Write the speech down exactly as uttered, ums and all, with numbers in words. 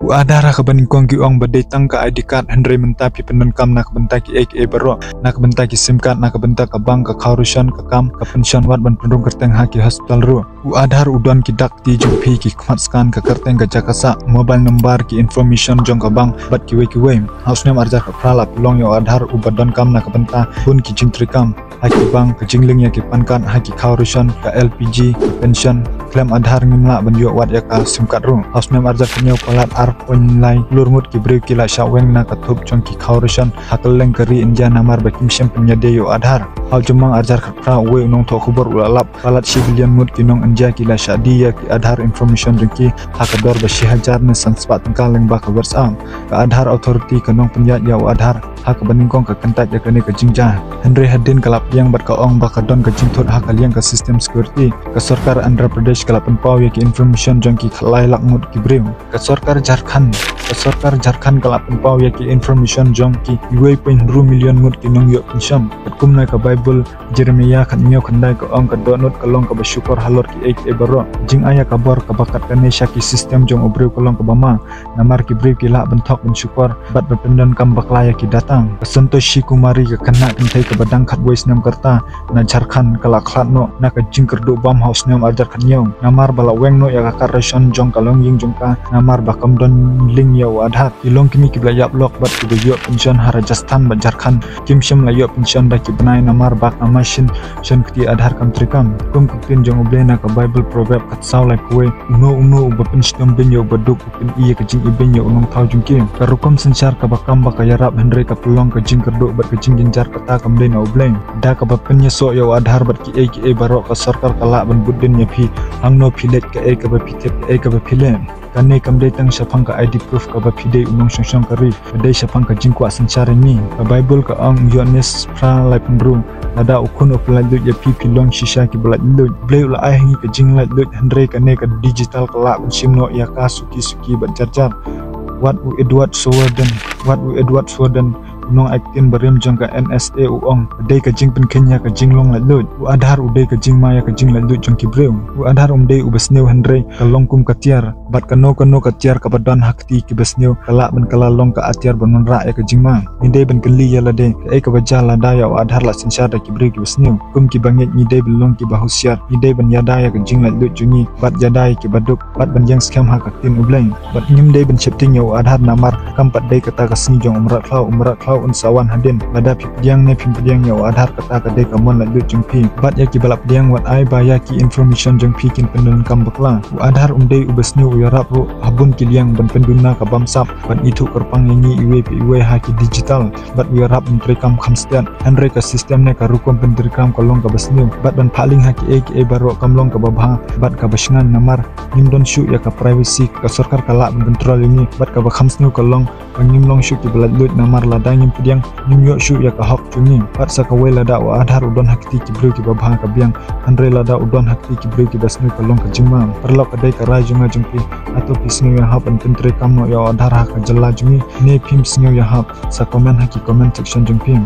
U Aadhaar ha kaba nyngkong ki ong ba dei tang ka I D card, hynrei mynta phi pyndonkam na ka bynta kiei kiei baroh, na ka bynta ki sim card, na ka bynta ka bank, ka khaw ration, ka kam, ka pension, wat ban pynrung kyrteng ha ki hospital ruh. U Aadhaar u don ki dak kti jong phi, ki khmat scan, ka kyrteng, ka jaka sah, mobile number, ki information jong ka bank bad kiwei kiwei. Ha u snem arhajar khatphra la pynlong ïa u Aadhaar uba donkam na ka bynta bun ki jingtreikam. Ha ki bank, ka jinglink ïa ki PAN card, ha ki khaw ration, ka L P G, ka pension. Khlem Aadhaar ngim lah ban ïoh wat ïa ka sim card ruh. Ha u snem arhajar khathynñiew palat ar point lai klur ngut ki briew ki la shah weng na ka thup jong ki khaw ration ha kylleng ka ri India namar ba kim shym pynïadei ïa u Aadhaar. Ha u Jymmang arhajar khatphra uwei u nongthoh khubor u la lap palat shi billion ngut ki nong India ki la shah die ïa ki Aadhaar information jong ki ha ka dor ba shi hajar ne san spah tyngka lyngba ka WhatsApp. Ka Aadhaar Authority ka nongpynïaid ïa u Aadhaar ha kaba nyngkong ka kyntait ïa kane ka jingjia. Hynrei hadien ka la pdiang bad ka ong ba ka don ka jingthut ha ka liang ka system security, ka sorkar Andhra Pradesh ka la pynpaw ïa ki information jong ki khatlai lak ngut ki briew. Ka sorkar Jharkhand, ka sorkar Jharkhand ka la pynpaw ïa ki information jong ki uwei point hynriew million ngut ki nongïoh pension. Katkum na ka Baibl Jeremiah khathynñiew khyndai ka ong, ka dohnud ka long kaba shukor halor kiei kiei baroh. Jingai ïa ka bor kaba kat kane sha ki system jong u briew ka long kaba ma, namar ki briew ki lah ban thok ban shukor bad ban pyndonkam bakla ïa ki data. Ka Santoshi Kumari, ka khynnah kynthei kaba dang khatwei snem ka rta na Jharkhand, ka la khlad noh na ka jingkyrduh bam ha u snem arhajar khathynñiew namar ba la weng noh ïa ka card ration jong ka longïing jong ka namar ba kam don link ïa u Aadhaar. Ki long kine kiba la ïap lok bad kiba ïoh pension ha Rajasthan bad Jharkhand kim shym la ïoh pension da ki bnai namar ba ka machine shon kti Aadhaar kam treikam. Kum ka ktien jong U Blei na ka Baibl Proverb khatsaw laiphew wei, uno uno uba pynshitom beiñ ïa u baduk u pyni ïa ka jingibeiñ ïa u nongthaw jong ki. Ka rukom synshar kaba kam ba ka ïarap hynrei ka pynlong ka jingkyrduh bad ka jingjynjar, kata kam dei na U Blei. Da kaba pynïasoh ïa u Aadhaar bad kiei kiei baroh ka sorkar ka lah ban bud dien ïa phi hangno phi leit, kaei kaba phi thied, kaei kaba phi leh. Kane kam dei tang shaphang ka I D proof kaba pata phi dei u nongshong shong ka ri, ka dei shaphang ka jingkwah synshar ïa ngi. Ka Baibl ka ong, Ïoannis phra laiphew hynriew, lada u Khun u pyllait luid ïa phi, phi long shisha kiba lait luid. Blei u la ai ha ngi ka jinglait luid, hynrei kane ka digital ka lah ban shim noh ïa ka suki suki bad jar jar. Wat u Edward Snowden, wat u Edward Snowden, u nongai ktien barim jong ka N S A u ong, ka dei ka jingpynkheiñ ïa ka jinglong lait luid. U Aadhaar u dei ka jingma ïa ka jinglait luid jong ki briew. U Aadhaar um dei uba sniew hynrei ka long kum ka tiar, bad kano kano ka tiar kaba don ha kti kiba sniew ka lah ban kylla long ka atiar ban wanrah ïa ka jingma. Ngi dei ban kylli ïa lade, kaei kaba jia lada ïa u Aadhaar la synshar da ki briew kiba sniew? Kum kiba ngeit ngi dei ban long kiba husiar, ngi dei ban ïada ïa ka jinglait luid jong ngi bad ïada ïa ki baduk bad ban ïeng skhem ha ka ktien U Blei. Bad ngim dei ban sheptieng ïa u Aadhaar namar kam pat dei kata ka sngi jong u mrad khlaw, u mrad khlaw un sa wan hadien. Lada phi pdiang ne phim pdiang ïa u Aadhaar, kata ka dei ka mon lait luid jong phi. Bad ïa kiba la pdiang, wat ai ba ïa ki information jong phi kin pyndonkam bakla. U Aadhaar um dei uba sniew, u ïarap ruh ha bun ki liang ban pynduna ka bamsap, ban ithuh kyrpang ïa ngi iwei pa iwei ha ki digital. Bad u ïarap ban treikam kham stiad. Hynrei ka system ne ka rukom pyntreikam ka long kaba sniew. Bad ban phah lieng ha kiei kiei baroh kam long kaba bha bad kaba shngaiñ namar ngim don shuh ïa ka privacy, ka sorkar ka lah ban control ïa ngi. Bad kaba kham sniew ka long ba ngim long shuh kiba lait luid namar lada ngim pdiang ngim ïoh shuh ïa ka hok jong ngi. Bad sa kawei, lada u Aadhaar u don ha kti ki briew kiba bha ka biang, hynrei lada u don ha kti ki briew kiba sniew ka long ka jingma. Paralok, ka dei ka rai jong nga jong phi, hato phi sngew ïahap ban pyntreikam noh ïa u Aadhaar ha ka jylla jong ngi ne phim sngew ïahap? Sa comment ha ki comment section jong phi.